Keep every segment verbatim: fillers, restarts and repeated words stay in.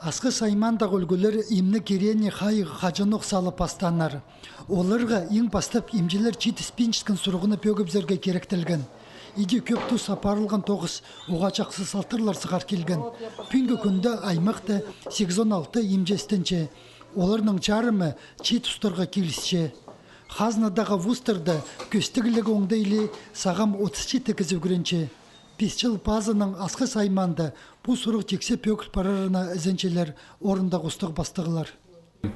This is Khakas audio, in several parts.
Асхыс аймаандағы ӱлгӱлер имнег кирееніне хайығ хаҷанох салып пастааннар. Оларға иң пастап имҷілер читіспинчеткен сурығны пӧгібізерге киректелген. Иди кӧп тус апарылған тоғыс уғаа чахсы салтарлар сығар килген. Пӱӱнгі кӱнде аймахта сигізон алты имҷі істенче. Оларның чарымы чиит тустарға килісче. Хазнадағы вузтарда кӧстігліг оңдайлығ сағам отыс читі кізі ӱгренче. Пис чыл пазынаң Асхыс аймаанда пу сурығ тиксі пӧгіл парарына ізенчелер орындағы устағ-пастағлар.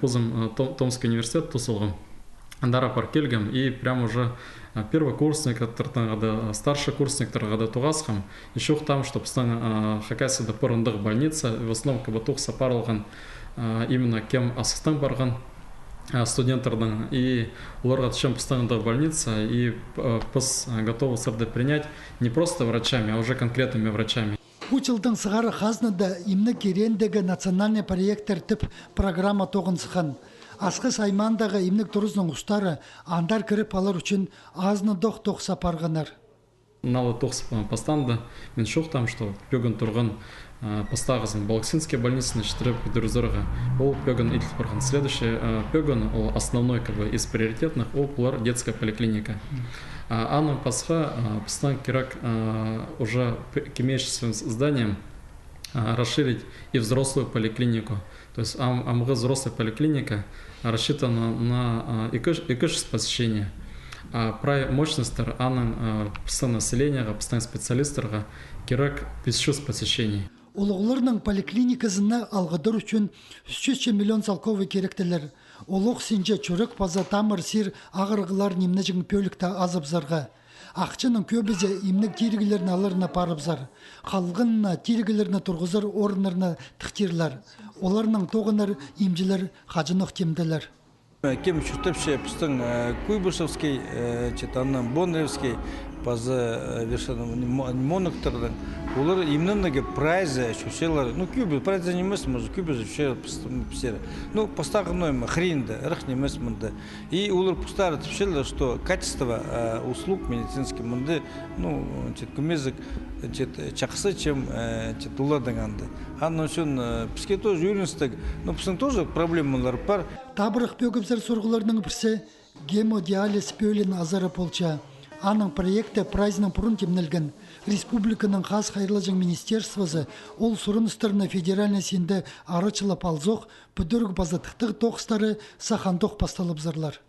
Позым, а, Том-, Томский университет тус салғам. Андар апар килгем, и прям уже, а, первокурсниктардаң хада, а, старшекурсниктардаң хада тоғасхам. И чоохтаам, что пістің, а, Хакасияда пір андағ больница, в основном кибі тоғыс апарылған, а, именно кем Асхыстаң парған, а, студенттердең. И оларға тіпчем, пістің андағ больница, и, а, піс, а, готовы сірерні принять не просто врачами, а уже конкретными врачами. Пу чылдаң сығара хазнада имнег киреендегі национальный проекттер тіп программа тоғын сыххан. Асхыс аймаандағы имнег турызының устары андар кіріп алар ӱчӱн азынадох тоғыс апарғаннар. Мына ла тоғыс, а, пастаанда, мин чоохтаам, что пӧгін турған, а, пастағызын Балыксинский больницаны читіре пӱдірізерге. Ол пӧгін иділ парған. Следующий, а, пӧгін, ол основной, как бы, из приоритетных, ол полар детская поликлиника. А, анаң пасха, а, пістің кирек, а, уже п-, к имеющимся зданиям, а, расширить и взрослую поликлинику. То есть ам-, амғы взрослая поликлиника рассчитана на, а, ікі, ікі чӱс посещение. А прай мощностьтар аның, а, пістің населениеға, пістің специалисттарға кирек пис чӱс посещений. Улуғларның поликлиниказыны алғыдар ӱчӱн ӱс чӱс миллион салковай киректелер. Олох синҷе чӱрек паза тамыр-сир ағырығларын имнеҷең пӧлікті азыбызарға. Ахчаның кӧбізі имнег тиріглерін аларына парыбызар. Халғанына тиріглерні турғызар орыннарны тыхтирлар. Оларнаң тоғынар имҷілер хаҷанох тимделер. Кем чуртапча пістің, э, Куйбышевский, э, чет, анаң Бондаревский, паза, э, Вершина Мо-, Моноктардаң. Олар имненерге прайзы чӧрчелер. Ну, кӧбі, прайзы нимес, может, кӧбізі чӧрче пістің пістер. Ну, пастағы ноо ма, хрен де, ырах нимес мында. И олар постары тіпчелер, что качество, э, услуг медицинских мында, ну, чет, кӧмезік, чет, чахсы, чем, э, чет, уладың анда. Аның ӱчӱн, э, піске тоже ӧріністіг, ну, пістің тоже проблемалар пар. Табырах пӧгібізер сурығларның пірсі гемодиализ пӧлиин азары полча. Аның проекті прайзынаң пурун тимнелген. Республиканың хас хайраллаҷаң министерствозы ол сурыныстарны федеральный синде арачылап алзох, пӱдіріг паза тыхтағ тоғыстары сах андох пасталыбызарлар.